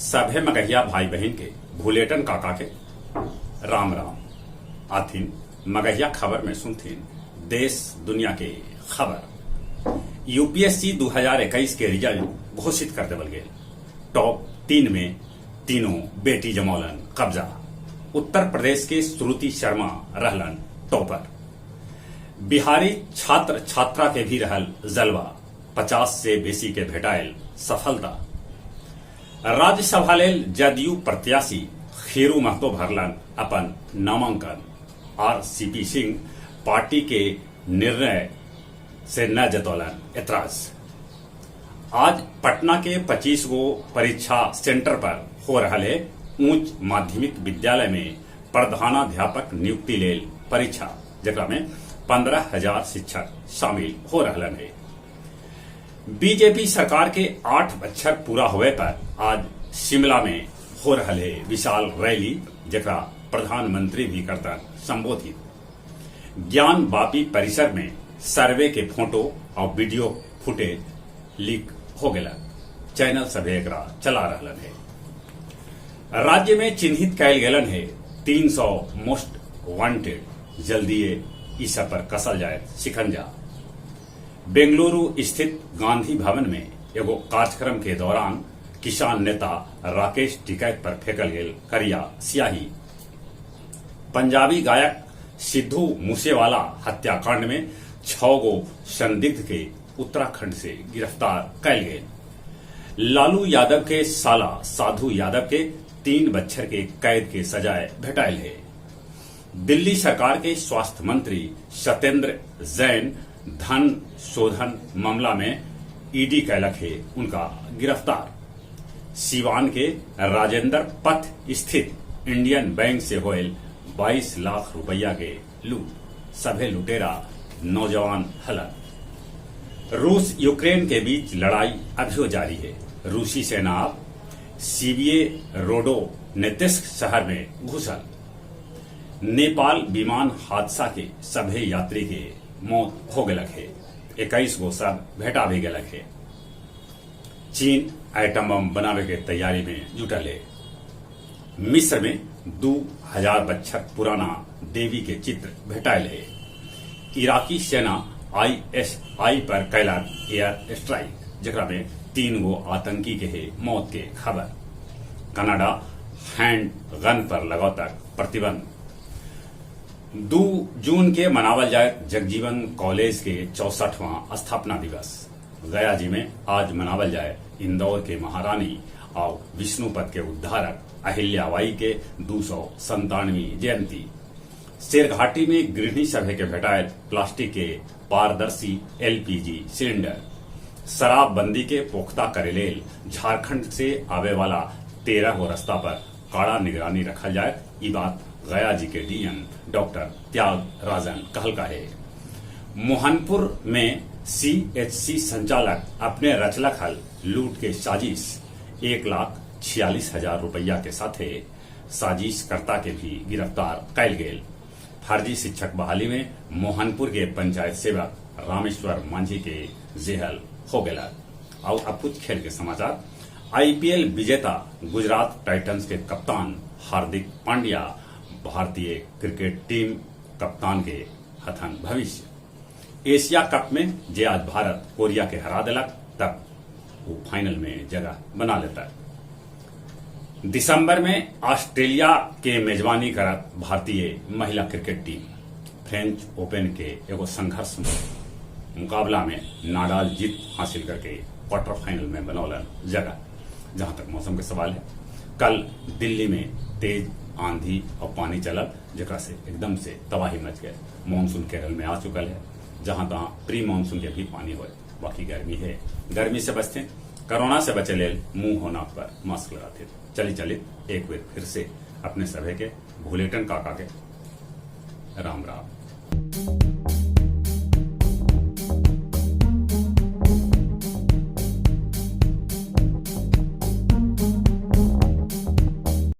सभे मगहिया भाई बहिन के भुलेटन काका के राम राम। आथिन मगहिया खबर में सुनथिन देश दुनिया के खबर। यूपीएससी 2021 के रिजल्ट घोषित कर देवल गेल। टॉप 3 में तीनों बेटी जमौलन कब्जा। उत्तर प्रदेश के श्रुति शर्मा रहलन टॉपर। बिहारी छात्र छात्रा के भी रहल जलवा, 50 से बेसी के भेटायल सफलता। राज्यसभा लेल जदयू प्रत्याशी खीरू महतो भरलन अपन नामांकन। आर सीपी सिंह पार्टी के निर्णय से न जतौलन ऐतराज। आज पटना के 25 गो परीक्षा सेंटर पर हो रहल है उच्च माध्यमिक विद्यालय में प्रधानाध्यापक नियुक्ति लेल परीक्षा, जेकरा में 15,000 शिक्षक शामिल हो रहलन है। बीजेपी सरकार के 8 बच्छर पूरा होवे पर आज शिमला में हो रहल है विशाल रैली, जेकरा प्रधानमंत्री भी करतन संबोधित। ज्ञान वापी परिसर में सर्वे के फोटो और वीडियो फुटेज लीक हो गेला, चैनल सभे एकरा चला रहलन है। राज्य में चिन्हित कैल गेलन है 300 मोस्ट वांटेड, जल्दीए ई सब पर कसल जाए शिकंजा। बेंगलुरु स्थित गांधी भवन में एगो कार्यक्रम के दौरान किसान नेता राकेश टिकैत पर फेंकल गेल करिया स्याही। पंजाबी गायक सिद्धू मूसेवाला हत्याकांड में 6 गो संदिग्ध के उत्तराखंड से गिरफ्तार कैल गेल। लालू यादव के साला साधु यादव के 3 बच्छर के कैद के सजाए भेटायल है। दिल्ली सरकार के स्वास्थ्य मंत्री सत्येंद्र जैन धन शोधन मामला में ईडी कैलक है उनका गिरफ्तार। सीवान के राजेंद्र पथ स्थित इंडियन बैंक से होयल 22 लाख रुपया के लूट, सभे लुटेरा नौजवान हलन। रूस यूक्रेन के बीच लड़ाई अभियो जारी है। रूसी सेना अब सीबीए रोडो नेतिस्क शहर में घुसल। नेपाल विमान हादसा के सभे यात्री के मौत हो गलक है, 21 गो सब भेटा भी गलक है। चीन आइटम बम बनावे के तैयारी में जुटल है। मिस्र में 2000 बच्छर पुराना देवी के चित्र भेटायल है। इराकी सेना आईएसआई पर कैलक एयर स्ट्राइक, जेकरा में 3 गो आतंकी के है मौत के खबर। कनाडा हैंड गन पर लगातार प्रतिबंध। 2 जून के मनावल जाए जगजीवन कॉलेज के 64वां स्थापना दिवस। गया जी में आज मनावल जाए इंदौर के महारानी और विष्णुपद के उद्धारक अहिल्याबाई के 297वीं जयंती। शेरघाटी में गृहिणी सभा के भेटायल प्लास्टिक के पारदर्शी एलपीजी सिलेंडर। शराबबंदी के पुख्ता करे लेल झारखंड से आवे वाला 13 गो रास्ता पर कड़ा निगरानी रखल जाए, ई बात गया जी के डीएम डॉक्टर त्याग राजन कहलका है। मोहनपुर में सीएचसी संचालक अपने रचलक हल लूट के साजिश, 1,46,000 रुपया के साथे साजिशकर्ता के भी गिरफ्तार कैल गेल। फर्जी शिक्षक बहाली में मोहनपुर के पंचायत सेवक रामेश्वर मांझी के जेहल हो गया। और अब कुछ खेल के समाचार। आईपीएल विजेता गुजरात टाइटंस के कप्तान हार्दिक पांड्या भारतीय क्रिकेट टीम कप्तान के हथन भविष्य। एशिया कप में जे आज भारत कोरिया के हरा दिलक तब वो फाइनल में जगह बना लेता है। दिसंबर में ऑस्ट्रेलिया के मेजबानी करत भारतीय महिला क्रिकेट टीम। फ्रेंच ओपन के एगो संघर्ष मुकाबला में नाडाल जीत हासिल करके क्वार्टर फाइनल में बनौलन जगह। जहां तक मौसम के सवाल है, कल दिल्ली में तेज आंधी और पानी चलल, जेकरा से एकदम से तबाही मच गए। मानसून केरल में आ चुकल है, जहां तहां प्री मानसून के भी पानी होए। बाकी गर्मी है, गर्मी से बचते, कोरोना से बचे लेल मुंह हो नाक पर मास्क लगाते। चली चली एक बार फिर से अपने सभे के भुलेटन काका के राम राम।